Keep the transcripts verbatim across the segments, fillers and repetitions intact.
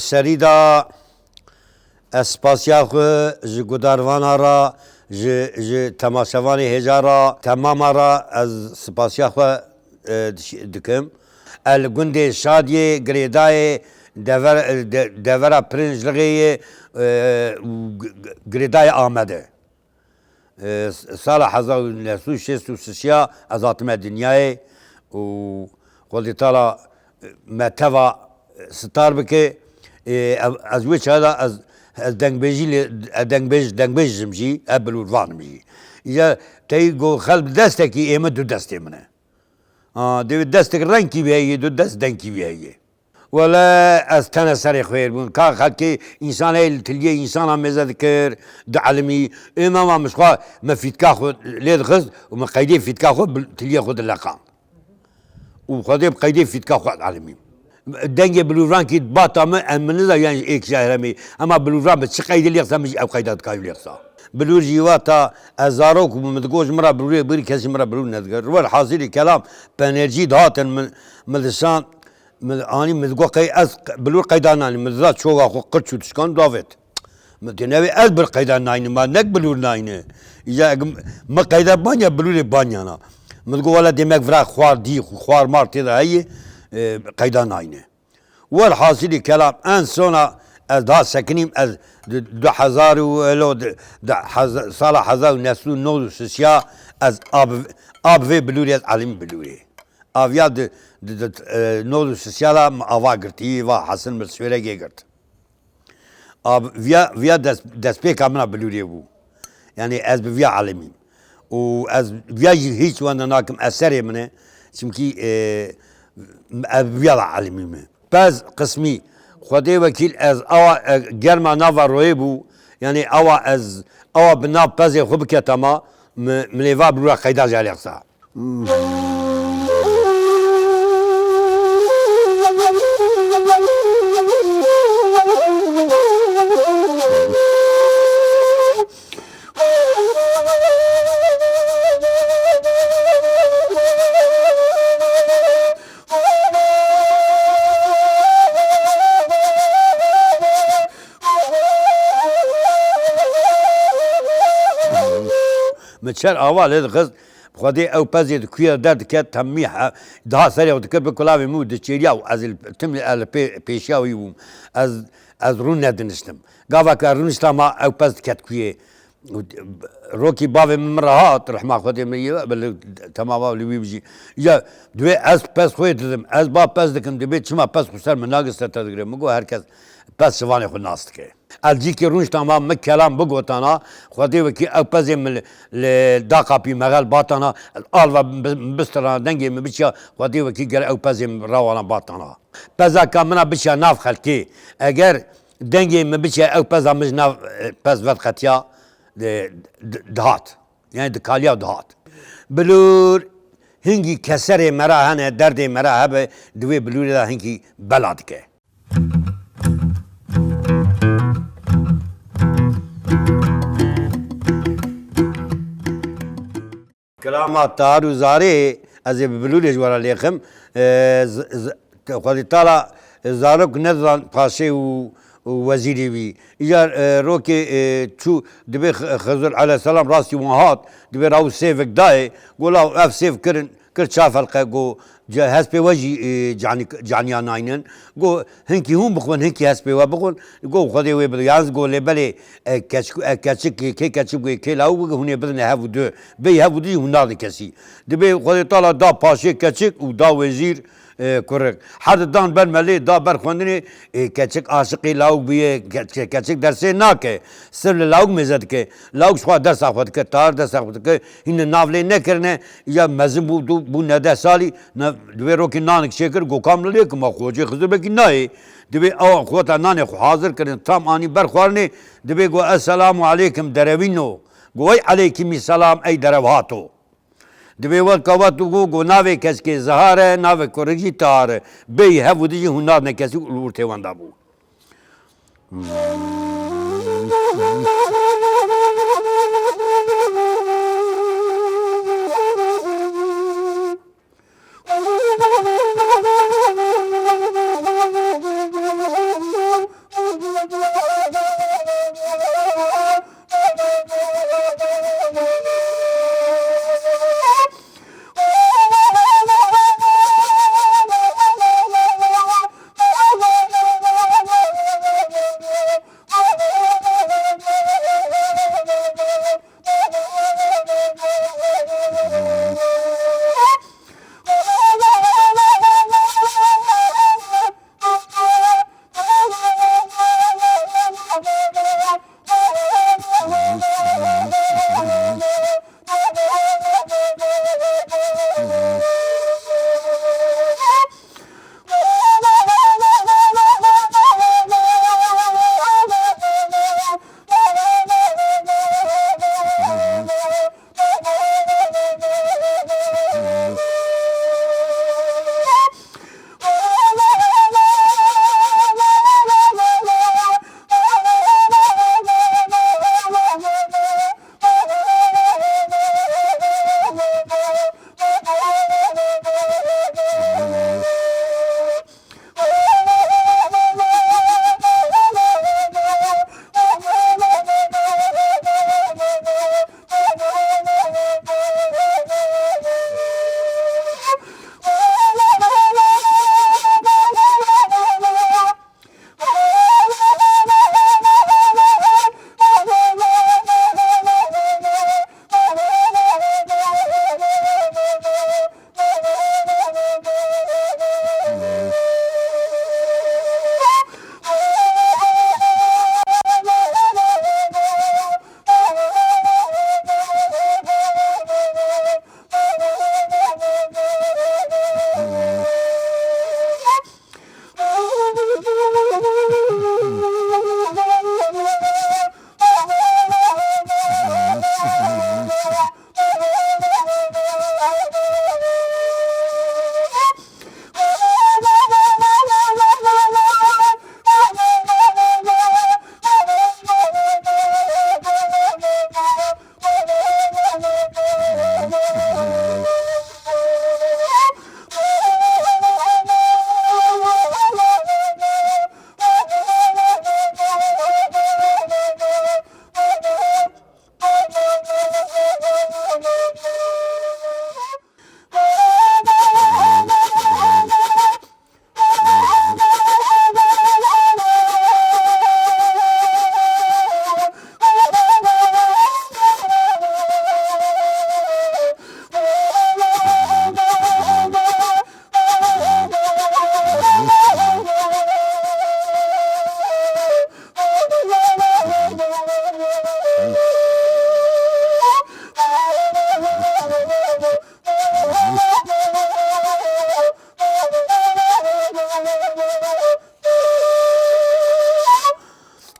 Serî de ez spasiya xwe ji gudarvana re, ji, ji temaşevanê hêja re, temama re ez spasiya xwe, e, diş-, dikim. El gundê Şadiyê, girêdayê dever-, de-, devera Pirinçlixê yê, e, û g-, g-, girêdayê Amede. E, s-, sala hezar û neh sed û şêst û şeş ya ez hatime dinyayê û Xwedê Teala, e, me teva, e, sitar bike. E, ev-, ez wê çaxê de ez, ez dengbêjî lê, ez dengbêj, dengbêj im jî, ez bilûrvan im jî. Îja teyî got xelk bi destekî ê min du destê min e. Ha, dê wê destek renkî wî heye, du dest denkî wî heye. Wele ez tene serê xwe hêr bûm. Ka xelkê însan heye li tiliyê însana mêze dikir, dielimî. Ê mama min ji xwe me fîtka xwe lê dixist û me qeydê fîtka xwe bi tiliyê xwe dileqand. Û Xwedê bi qeydê fîtka xwe dielimî. Dengê bilûvrankî bata min, em min niza yan êk ji heremê. Ema bilûvran bi çi qeydê lêxisa, min jî ew qeyda dikarî lêxisa. Bilûr jî wata ez zarok bûm, min digot ji min re bilûrê bigirî, kes ji min re bilûr nedigir. Welhasilî kelam, penercî dihatin min, min dişan, min anî, min digot qey ez bilûr qeyda naynim. Min diza çoga xwe qirç û dişkan davêt. Min dê newê ez bir qeyda naynim, ma nek bilûr nayne. Îja eg min qeyda banya, bilûrê banyana. Min digot wela demek vira xwar dî, xwar mar tê de heye, e, qeyda nayne. Welhasilî kelam en sona ez daha sekinîm, ez du, du hezar û elo di, di hez-, sala hezar û neh sed û nod û şeş ya ez av, av vê bilûrê, ez elimî bilûrê. Aviya di, di, di, e, nod û şeş ya de min ava girtî, va Hesin min Sêwregê girt. A, viya, viya dest, destpêka min a bilûrê bû. Yanî ez bi viya elimîm. Û ez viya jî hîç wenda nakim, eserê min e. Çimkî, e, ez bi viya de elimîme. Pez qismî, Xwedê wekîl ez awa, e, germa nava royê bû. Yanî awa ez, awa bi nav pezê xwe biketama, mi, min ê va bilûra qeyda jî lêxisa. Min çer ava lê dixist, Xwedê ew pezê di kuya derdiket, temî he-, daha serê xwe dikir bi kulavê min û diçêriya û ez li, tim li, ez li pê-, pêşiya wî bûm. Ez, ez rûn nediniştim. Gava ku ez rûniştama ew pez diket kuyê. Rokî bavê min, min re hat, rehma Xwedê min yê, bi li, temama li wî bijî. Ya, divê ez pez xwê didim, ez ba pez dikim, dibê çima pez xwe ser min nagir, ser te digire. Min got her kes pez şivanê xwe nas dike. Ez cîkî rûniştama, min kelam bigotana, Xwedê wekî ew pezê min li, li daqa pîmexel batana, ez alva bi-, bistirana, dengê min biçiya, Xwedê wekî gere ew pezê min rawana batana. Pezaka min a biçiya nav xelkê. Eger dengê min biçiya ew peza min ji nav, e, pez vedqetiya, e, di-, dihat. Yani dikaliya dihat. Bilûr hingî keserê me ra hene, derdê me ra hebe, di wê bilûrê de hingî bela dike. Kilama tar û zarê, ez ê bi bilûrê ji we re lêxim. E, z-, z-, Xwedî Teala, e, zarok nedizan paşê û, û wezîrê wî. Îcar, e, rokê, e, çû dibê X-, Xizir aleyhisselam rastî wan hat, dibê raw sêvek dayê, go law ev sêv kirin, kir çav helqe, go ce-, hespê we jî, e, canî-, caniya naynin. Go hinkî hûn bixwin, hinkî hespê we bixwin. Go Xwedê wê bide. Yalnız go lê belê, e, keç-, e, keçik, kê keçik bûye, kê lawik bûye, hûn ê bidine hev û du. Bêyî hev û du jî hûn nadin kesî. Dibê Xwedê Teala da paşê keçik û da wezîr, e, kurik. Her di dan ber melê, da ber xwendinê, e, keçik aşiqê lawik bûye, ke-, ke-, keçik dersê nake. Sir li lawik mêze dike. Lawik ji xwe dersa xwe dike, tar dersa xwe dike. Hîn li nav lê nekirine, ya mezin bû, du, bû neh deh salî, ne, divê rokê nanik çêkir, go kam li lê kim, ma xocê Xizir belkî nayê. Divê awa xweta nanê xwe hazir kirin, tam anî ber xwarinê, divê go, "Esselamu aleykum derewîno." Go, "Wey aleykimî selam ey derewhato." Divê wet ka wet û go, go, "Navê keçkê Zihar e, navê kurik jî Tahar e." Bêyî hev û du jî hûn nadine kesî û li wir têwenda bû.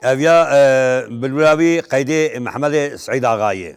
Ev ya, e, bilbila wî qeydê Mehmedê Seîd Axa ye.